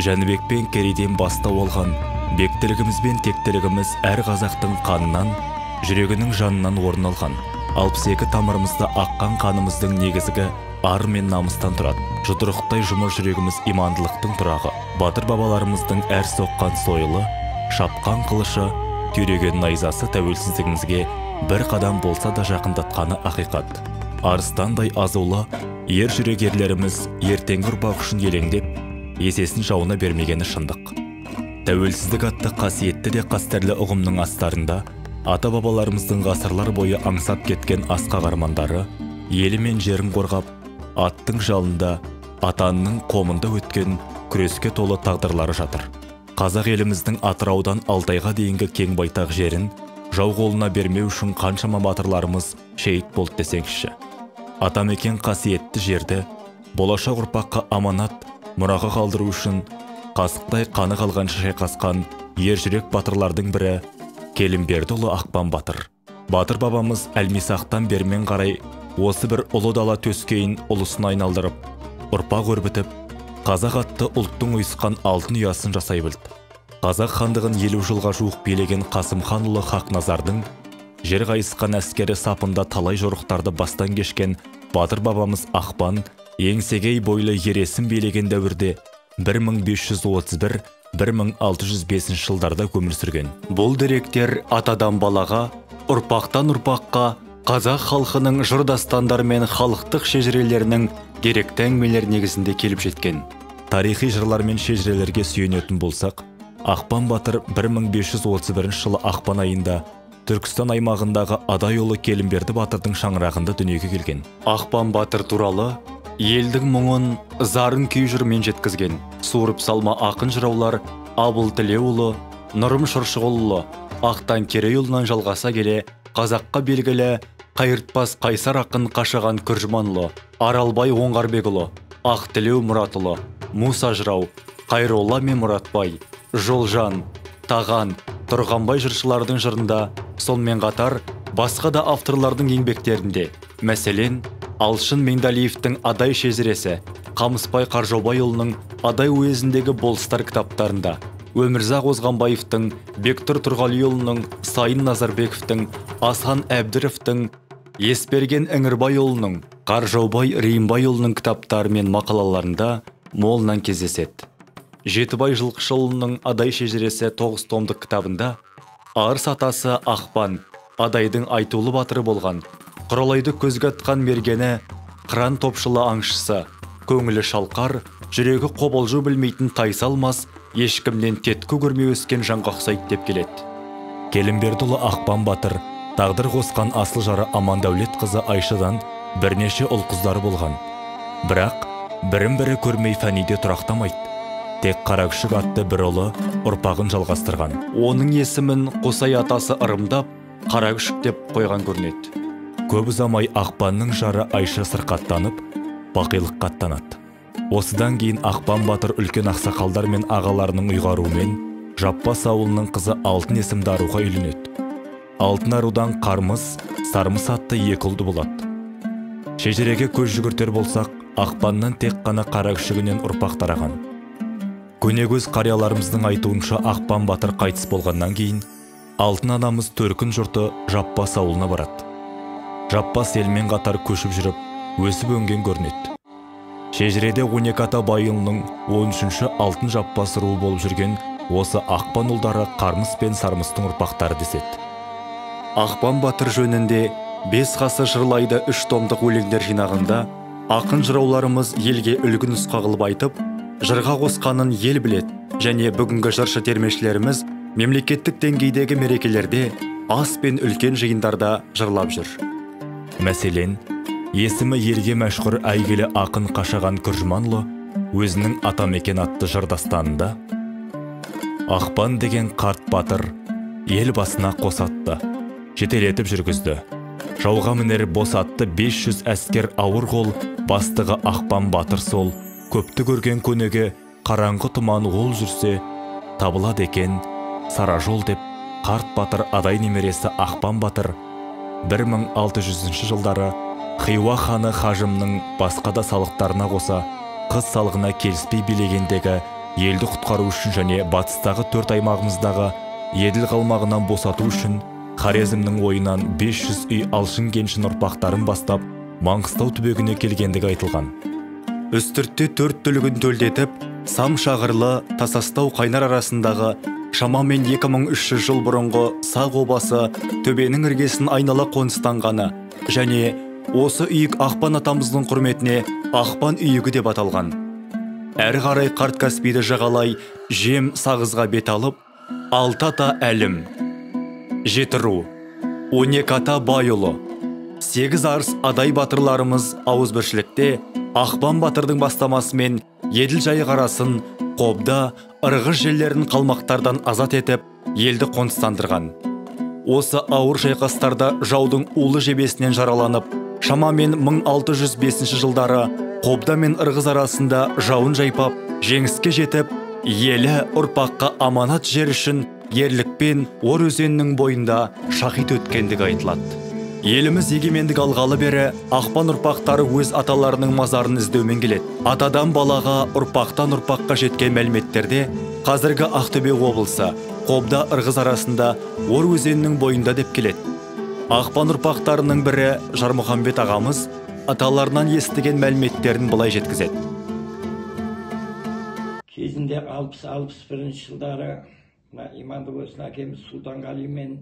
Жәнібек пен Керейден бастау алған бектілігіміз бен тектілігіміз әр қазақтың қанынан, жүрегінің жанынан орын алған. 62 тамырымызда аққан қанымыздың негізгі ар мен намыстан тұрады. Жұдырықтай жұмыр жүрегіміз имандылықтың тұрағы. Батыр бабаларымыздың әр соққан сойылы, шапқан қылышы, түйреген найзасы тәуелсіздігімізге бір қадам болса да жақындатқаны ақиқат. Арыстандай азулы ер жүрек ерлеріміз ертеңгі ұрпақ үшін елеңдеп, есесін жауына бермегені шындық. Тәуелсіздік атты қасиетті де қастерлі ұғымның астарында ата-бабаларымыздың ғасырлар бойы аңсап кеткен асқақ армандары, елі мен жерін қорғап, аттың жалында, атанның қомында өткен күреске толы тағдырлары жатыр. Қазақ еліміздің Атыраудан Алтайға дейінгі кең байтақ жерін жау қолына бермеу үшін қаншама батырларымыз шейіт болды десеңізші. Атамекен қасиетті жерді болашақ ұрпаққа аманат, мұраға қалдыру үшін қасықтай қаны қалғанша шайқасқан ержүрек батырлардың бірі Келімбердіұлы Ақпан батыр. Батыр бабамыз Әлмисақтан бермен қарай осы бір ұлы дала төскейін ұлысын айналдырып, ұрпақ өрбітіп, қазақ атты ұлттың ұйысқан алтын ұясын жасай білді. Қазақ хандығын 50 жылға жуық билеген Қасымханұлы Хақназардың жер қайысқан әскері сапында талай жорықтарды бастан кешкен батыр бабамыз Ақпан еңсегей бойлы ересін билеген дәуірде 1531-1605 жылдарда өмір сүрген. Бұл деректер атадан балаға, ұрпақтан ұрпаққа қазақ халқының жыр дастандары мен халықтық шежірелерінің деректі әңгімелер негізінде келіп жеткен. Тарихи жырлар мен шежірелерге сүйенетін болсақ, Ақпан батыр 1531 жылы ақпан айында Түркістан аймағындағы Адайұлы Келімберді батырдың шаңырағында дүниеге келген. Ақпан батыр туралы елдің мұңын, зарын күй жырмен жеткізген суырып салма ақын жыраулар Абыл Тілеуұлы, Нұрым Шыршығұлұлы, Ақтан Керейұлынан жалғаса келе қазаққа белгілі қайыртпас қайсар ақын Қашаған Күржіманұлы, Аралбай Оңғарбекұлы, Ақтілеу Мұратұлы, Муса жырау, Қайролла мен Мұратбай, Жолжан, Таған, Тұрғанбай жыршылардың жырында, сонымен қатар басқа да авторлардың еңбектерінде, мәселен, Алшын Меңдалиевтің Адай шежіресі, Қамысбай Қаржаубайұлының Адай уезіндегі болыстар кітаптарында, Өмірзақ Озғанбаевтың, Бектұр Тұрғалиұлының, Сайын Назарбековтің, Асан Әбдіровтің, Есберген Іңірбайұлының, Қаржаубай Рейімбайұлының кітаптары мен мақалаларында молынан кездеседі. Жетібай Жылқышыұлының Адай шежіресі 9 томдық кітабында арыс атасы Ақпан Адайдың айтулы батыры болған, құралайды көзге атқан мергені, қыран топшылы аңшысы, көңілі шалқар, жүрегі қобалжу білмейтін тайсалмас, ешкімнен теткі көрмей өскен жанға ұқсайды деп келеді. Келімбердіұлы Ақпан батыр тағдыр қосқан асыл жары Амандәулет қызы Айшадан бірнеше ұл қыздары болған. Бірақ бірін-бірі көрмей фәниде тұрақтамайды. Тек Қаракүшік атты бір ұлы ұрпағын жалғастырған. Оның есімін Қосай атасы ырымдап, Қаракүшік деп қойған көрінеді. Көп ұзамай Ақпанның жары Айша сырқаттанып, бақилыққа аттанады. Осыдан кейін Ақпан батыр үлкен ақсақалдар мен ағаларының ұйғаруымен Жаппас ауылының қызы Алтын есімді аруға үйленеді. Алтын арудан Қармыс, Сармыс атты екі ұлды болады. Шежіреге көз жүгіртер болсақ, Ақпаннан тек қана Қаракүшігінен ұрпақ тараған. Көнегөз қарияларымыздың айтуынша Ақпан батыр қайтыс болғаннан кейін Алтын анамыз төркін жұрты Жаппас ауылына барады. Жаппас елмен қатар көшіп жүріп, өсіп өнген көрінеді. Шежіреде 12 ата байұлының 13-ші Алтын Жаппас руы болып жүрген осы Ақпан ұлдары Қармыс пен Сармыстың ұрпақтары деседі. Ақпан батыр жөнінде 5 ғасыр жырлайды 3 томдық өлеңдер жинағында ақын жырауларымыз елге үлгі нұсқа қылып айтып, жырға қосқанын ел білет және бүгінгі жыршы термешілеріміз мемлекеттік деңгейдегі мерекелерде ас пен үлкен жиындарда жырлап жүр. Мәселен, есімі елге мәшһүр әйгілі ақын Қашаған Күржіманұлы өзінің Атамекен атты жыр дастанында Ақпан деген қарт батыр ел басына қос атты жетелетіп жүргізді. Жауға мінер бос атты 500 әскер ауыр қол, бастығы Ақпан батыр сол, көпті көрген көнеге қараңғы тұман ол жүрсе, табылады екен сара жол деп қарт батыр Адай немересі Ақпан батыр 1600 жылдары Хиуа ханы Хажымның басқа да салықтарына қоса қыз салығына келіспей билегендегі елді құтқару үшін және батыстағы 4 аймағымыздағы Еділ қалмағынан босату үшін Хорезмнің ойынан 500 үй Алшын Кеншін ұрпақтарын бастап Маңғыстау түбегіне келгендігі айтылған. Үстіртте 4 түлігін төлдетіп, Сам Шағырлы, Тасастау Қайнар арасындағы шамамен 2300 жыл бұрынғы Сақ обасы төбенің іргесін айнала қоныстанғаны және осы үйік Ақпан атамыздың құрметіне Ақпан үйігі деп аталған. Әрі қарай Қарт Каспийді жағалай жем сағызға бет алып, 6 ата әлім, 7 ру, 12 ата байұлы, 8 арыс адай батырларымыз ауызбіршілікте Ақпан батырдың бастамасымен Еділ Жайық арасын, Қобда, Ырғыз жерлерін қалмақтардан азат етіп, елді қоныстандырған. Осы ауыр шайқастарда жаудың улы жебесінен жараланып, шамамен 1605 жылдары Қобда мен Ырғыз арасында жауын жайпап, жеңіске жетіп, елі ұрпаққа аманат жер үшін ерлікпен Ор өзенінің бойында шахид өткендігі айтылады. Еліміз егемендік алғалы бері Ақпан ұрпақтары өз аталарының мазарын іздеумен келеді. Атадан балаға, ұрпақтан ұрпаққа жеткен мәліметтерде қазіргі Ақтөбе облысы Қобда Ырғыз арасында Ор өзенінің бойында деп келеді. Ақпан ұрпақтарының бірі Жармұхамбет ағамыз аталарынан естіген мәліметтерін былай жеткізеді. Кезінде 60-61 жылдары иманды болсын әкеміз Сұлтанғалимен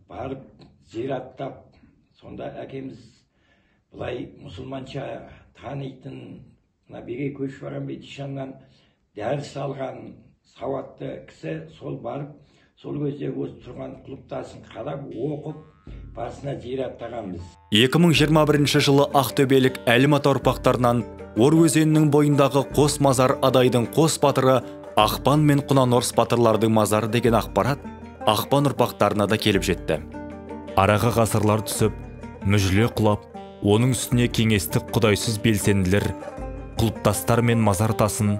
барып зираттап, сонда әкеміз былай мұсылманша танитын, Бегей Көшбағанбет ишаннан дәріс алған сауатты кісі, сол барып, сол кезде осы тұрған құлыптасын қарап, оқып, басына зираттағанбыз. 2021 жылы Ақтөбелік Әлім ата ұрпақтарынан Ор өзенінің бойындағы қос мазар адайдың қос батыры Ақпан мен Құнанорыс батырлардың мазары деген ақпарат Ақпан ұрпақтарына да келіп жетті. Араға ғасырлар түсіп, мүжіле құлап, оның үстіне кеңестік құдайсыз белсенділер құлыптастар мен мазар тасын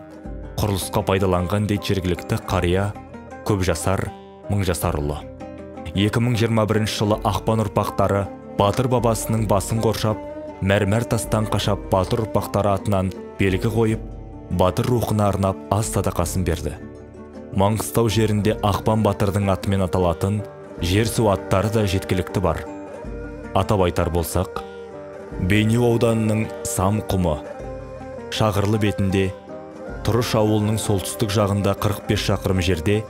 құрылысқа пайдаланған дейді жергілікті қария Көпжасар Мыңжасарұлы. 2021 жылы Ақпан ұрпақтары батыр бабасының басын қоршап, мәрмәр тастан қашап батыр ұрпақтары атынан белгі қойып, батыр рухына арнап аз садақасын берді. Маңғыстау жерінде Ақпан батырдың атымен аталатын жер су аттары да жеткілікті бар. Атап айтар болсақ, Бейнеу ауданының Сам құмы, Шағырлы бетінде, Тұрыш ауылының солтүстік жағында 45 шақырым жерде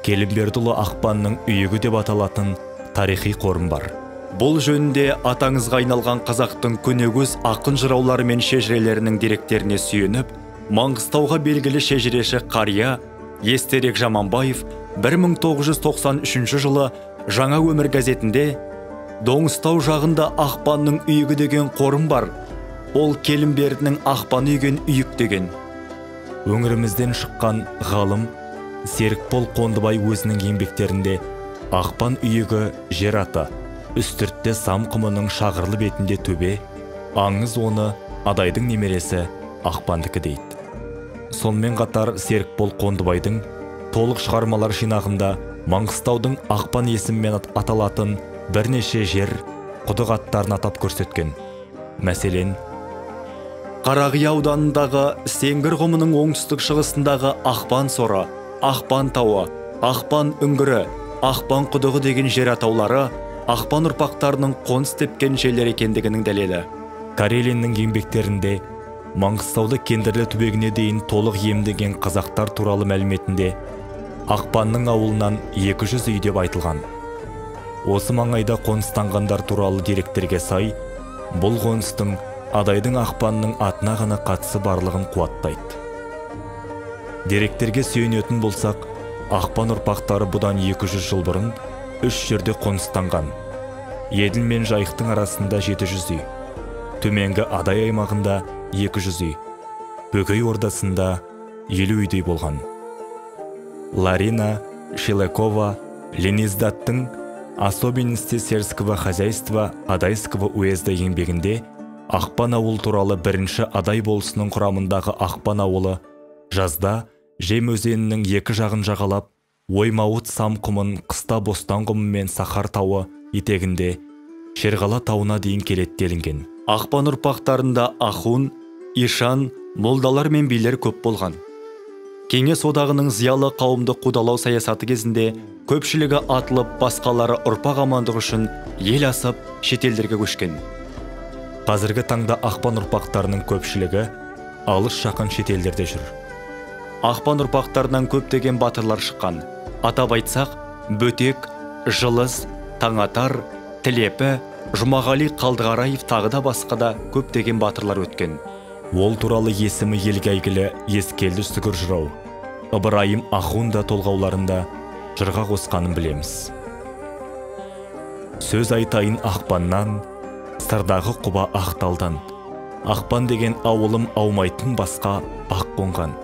Келімбердіұлы Ақпанның үйігі деп аталатын тарихи қорым бар. Бұл жөнінде атаңызға айналған қазақтың көнегөз ақын жыраулары мен шежірелерінің деректеріне сүйеніп, Маңғыстауға белгілі шежіреші қария Естерек Жаманбаев 1993 жылы Жаңа өмір газетінде Доңызтау жағында Ақпанның үйігі деген қорым бар, ол Келімбердінің Ақпан үйген үйік деген. Өңірімізден шыққан ғалым Серікбол Қондыбай өзінің еңбектерінде Ақпан үйігі жер аты, Үстіртте Сам құмының Шағырлы бетінде төбе, аңыз оны адайдың немересі Ақпандікі дейді. Сонымен қатар Серікбол Қондыбайдың толық шығармалар жинағында Маңғыстаудың Ақпан есімімен аталатын бірнеше жер құдық аттарын атап көрсеткен. Мәселен, Қарағия ауданындағы Сеңгір құмының оңтүстік шығысындағы Ақпан соры, Ақпан тауы, Ақпан үңгірі, Ақпан құдығы деген жер атаулары Ақпан ұрпақтарының қоныс тепкен жерлер екендігінің дәлелі. Карелиннің еңбектерінде Маңғыстауды Кендірлі түбегіне дейін толық иемдеген қазақтар туралы мәліметінде Ақпанның ауылынан 200 үй деп айтылған. Осы маңайда қоныстанғандар туралы деректерге сай, бұл қоныстың адайдың Ақпанның атына ғана қатысы барлығын қуаттайды. Деректерге сүйенетін болсақ, Ақпан ұрпақтары бұдан 200 жыл бұрын 3 жерде қоныстанған. Еділ мен Жайықтың арасында 700 үй, төменгі Адай аймағында 200 үй, Бөкей ордасында 50 үйдей болған. Ларина Шелекова Лениздаттың «Особенности сельского хозяйства Адайского уезда» еңбегінде Ақпан ауыл туралы бірінші Адай болысының құрамындағы Ақпан ауылы жазда Жем өзенінің екі жағын жағалап, Оймауыт Сам құмын қыста Бостан құмы мен Сахар тауы етегінде Шерғала тауына дейін келеді делінген. Ақпан ұрпақтарында ахун, ишан, молдалар мен билер көп болған. Кеңес одағының зиялы қауымды қудалау саясаты кезінде көпшілігі атылып, басқалары ұрпақ амандығы үшін ел асып, шетелдерге көшкен. Қазіргі таңда Ақпан ұрпақтарының көпшілігі алыс жақын шетелдерде жүр. Ақпан ұрпақтарынан көптеген батырлар шыққан. Атап айтсақ, Бөтек, Жылыз, Таңатар, Тілепі, Жұмағали Қалдығараев тағы да басқа да көптеген батырлар өткен. Ол туралы есімі елге әйгілі Ескелді Сүгір жырау, Ыбырайым Ахун да толғауларында жырға қосқанын білеміз. Сөз айтайын Ақпаннан, сырдағы құба ақталдан. Ақпан деген ауылым аумайтын басқа бақ қонған.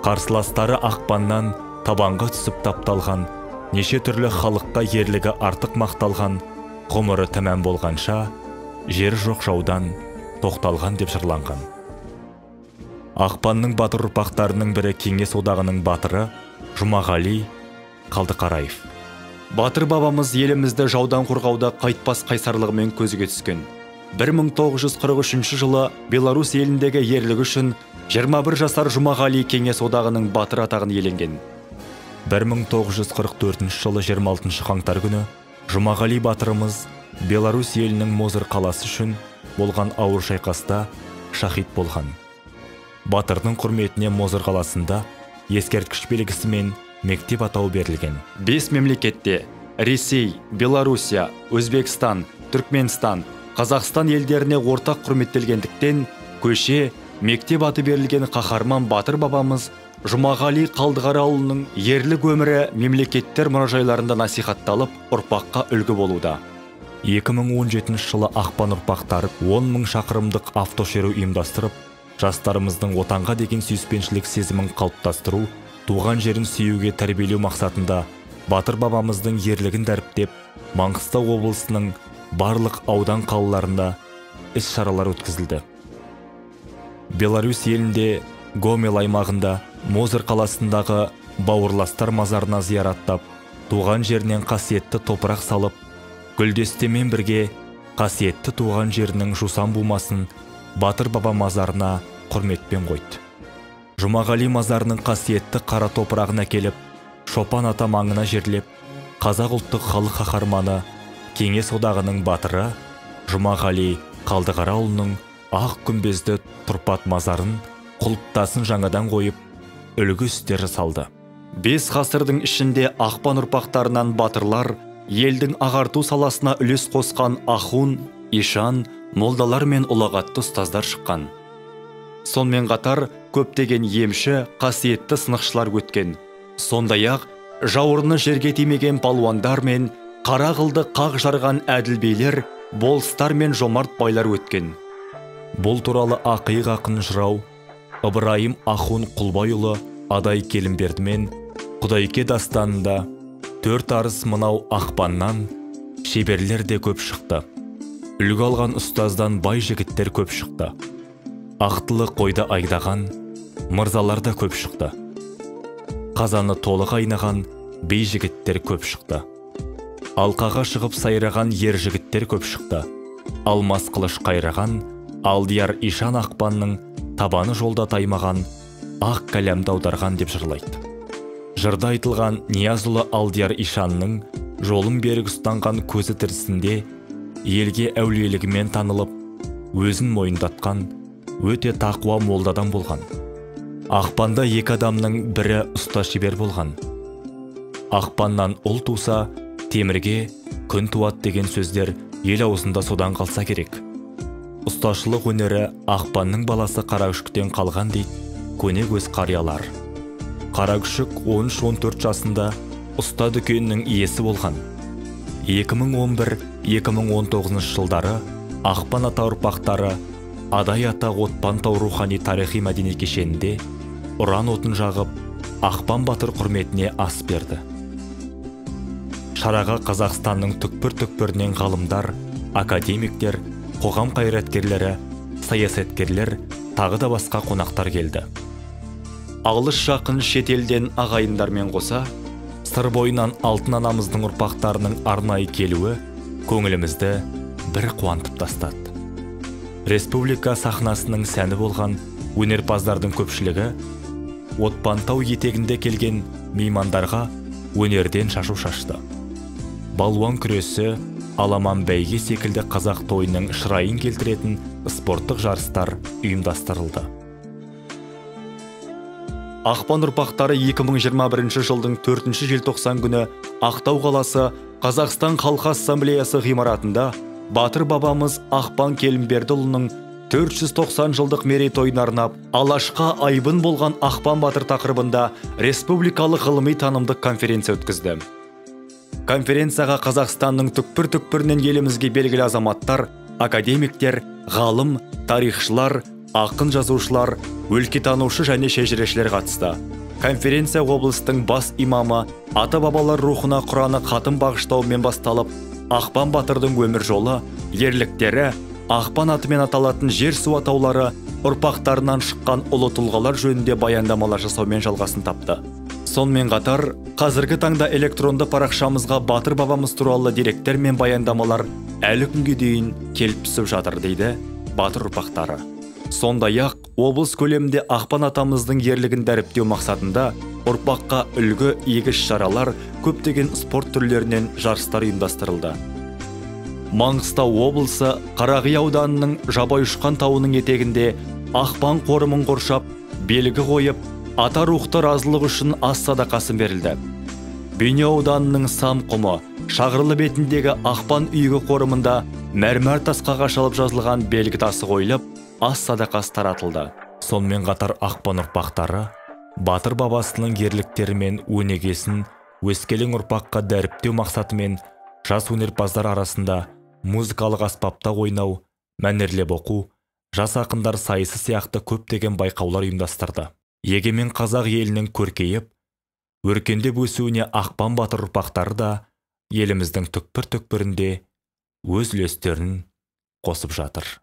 Қарсыластары Ақпаннан табанға түсіп тапталған, неше түрлі халыққа ерлігі артық мақталған, ғұмыры тәмам болғанша, жері жоқ жаудан тоқталған деп жырланған. Ақпанның батыр ұрпақтарының бірі Кеңес одағының батыры Жұмағали Қалдықараев. Батыр бабамыз елімізді жаудан қорғауда қайтпас қайсарлығымен көзге түскен. 1943 жылы Беларусь еліндегі ерлігі үшін 21 жасар Жұмағали Кеңес одағының батыр атағын иеленген. 1944 жылы 26 қаңтар күні Жұмағали батырымыз Беларусь елінің Мозыр қаласы үшін болған ауыр шайқаста шахид болған. Батырдың құрметіне Мозыр қаласында ескерткіш белгісімен мектеп атауы берілген. 5 мемлекетте Ресей, Белоруссия, Өзбекстан, Түркменстан, Қазақстан елдеріне ортақ құрметтелгендіктен көше, мектеп аты берілген қаһарман батыр бабамыз Жұмағали Қалдығараұлының ерлік өмірі мемлекеттер мұражайларында насихатталып, ұрпаққа үлгі болуда. 2017 жылы Ақпан ұрпақтары 10 мың шақырымдық автошеру ұйымдастырып, жастарымыздың отанға деген сүйіспеншілік сезімін қалыптастыру, туған жерін сүюге тәрбиелеу мақсатында батыр бабамыздың ерлігін дәріптеп, Маңғыстау облысының барлық аудан қалаларында іс-шаралар өткізілді. Беларусь елінде Гомель аймағында Мозыр қаласындағы бауырластар мазарына зияраттап, туған жерінен қасиетті топырақ салып, гүлдестемен бірге қасиетті туған жерінің жусан бумасын батыр баба мазарына құрметпен қойды. Жұмағали мазарының қасиетті қара топырағын әкеліп, Шопан ата маңына жерлеп, қазақ ұлттық халық қаһарманы, Кеңес одағының батыры Жұмағали Қалдығараұлының ақ күмбезді тұрпат мазарын құлыптасын жаңадан қойып, үлгі істер жасалды. 5 ғасырдың ішінде Ақпан ұрпақтарынан батырлар, елдің ағарту саласына үлес қосқан ахун, ишан, молдалар мен ұлағатты ұстаздар шыққан. Сонымен қатар көптеген емші, қасиетті сынықшылар өткен. Сондай-ақ, жауырыны жерге тимеген палуандар мен қара қылды қақ жарған әділ билер, болыстар мен жомарт байлар өткен. Бұл туралы ақиық ақын жырау Ыбырайым Ахун Құлбайұлы Адай Келімбердімен Құдайке дастанында төрт арыс мынау Ақпаннан шеберлер де көп шықты. Үлгі алған ұстаздан бай жігіттер көп шықты. Ақтылы қойды айдаған мырзалар да көп шықты. Қазаны толық айнаған бей жігіттер көп шықты. Алқаға шығып сайраған ер жігіттер көп шықты. Алмас қылыш қайраған Алдияр ишан Ақпанның табаны жолда таймаған ақ кәләмді аударған деп жырлайды. Жырда айтылған Ниязұлы Алдияр ишанның жолын берік ұстанған көзі тірісінде елге әулиелігімен танылып, өзін мойындатқан өте тақуа молдадан болған. Ақпанда екі адамның бірі ұста шебер болған. Ақпаннан ұл туса, темірге күн туады деген сөздер ел аузында содан қалса керек. Ұсташылық өнері Ақпанның баласы Қаракүшіктен қалған дейді көне көз қариялар. Қаракүшік 13-14 жасында ұста дүкенінің иесі болған. 2011-2019 жылдары Ақпан ата ұрпақтары Адай ата Отпан тау рухани тарихи мәдени кешенінде ұран отын жағып, Ақпан батыр құрметіне ас берді. Шараға Қазақстанның түкпір-түкпірінен ғалымдар, академиктер, қоғам қайраткерлері, саясаткерлер, тағы да басқа қонақтар келді. Алыс жақын шетелден ағайындармен қоса, Сыр бойынан алтын анамыздың ұрпақтарының арнайы келуі көңілімізді бір қуантып тастады. Республика сахнасының сәні болған өнерпаздардың көпшілігі Отпантау етегінде келген меймандарға өнерден шашу шашты. Балуан күресі, аламан бәйге секілді қазақ тойының шырайын келтіретін спорттық жарыстар ұйымдастырылды. Ақпан ұрпақтары 2021 жылдың 4 желтоқсан күні Ақтау қаласы Қазақстан Халқы Ассамблеясы ғимаратында батыр бабамыз Ақпан Келімбердіұлының 490 жылдық мерейтойын арнап, Алашқа айбын болған Ақпан батыр тақырыбында республикалық ғылыми танымдық конференция өткізді. Конференцияға Қазақстанның түкпір-түкпірінен елімізге белгілі азаматтар, академиктер, ғалым, тарихшылар, ақын жазушылар, өлкетанушы және шежірешілер қатысты. Конференция облыстың бас имамы ата-бабалар рухына Құраны қатым бағыштаумен басталып, Ақпан батырдың өмір жолы, ерліктері, Ақпан атымен аталатын жер-су атаулары, ұрпақтарынан шыққан ұлы тұлғалар жөнінде баяндамалар жасаумен жалғасын тапты. Сонымен қатар, қазіргі таңда электронды парақшамызға батыр бабамыз туралы деректер мен баяндамалар әлі күнге дейін келіп түсіп жатыр, дейді батыр ұрпақтары. Сондай-ақ, облыс көлемінде Ақпан атамыздың ерлігін дәріптеу мақсатында ұрпаққа үлгі игі іс-шаралар, көптеген спорт түрлерінен жарыстар ұйымдастырылды. Маңғыстау облысы Қарағи ауданының Жабайұшқан тауының етегінде Ақпан қорымын қоршап, белгі қойып, ата рухты разылық үшін ас садақасын берілді. Бейнеу ауданының Сам құмы, Шағырлы бетіндегі Ақпан үйгі қорымында мәрмәр тасқа қашалып жазылған белгі тасы қойылып, ас садақасы таратылды. Сонымен қатар Ақпан ұрпақтары батыр бабасының ерліктері мен өнегесін өскелең ұрпаққа дәріптеу мақсатымен жас өнерпаздар арасында музыкалық аспапта ойнау, мәнерлеп оқу, жас ақындар сайысы сияқты көптеген байқаулар ұйымдастырды. Егемен қазақ елінің көркейіп, өркендеп өсуіне Ақпан батыр ұрпақтары да еліміздің түкпір-түкпірінде өз үлестерін қосып жатыр.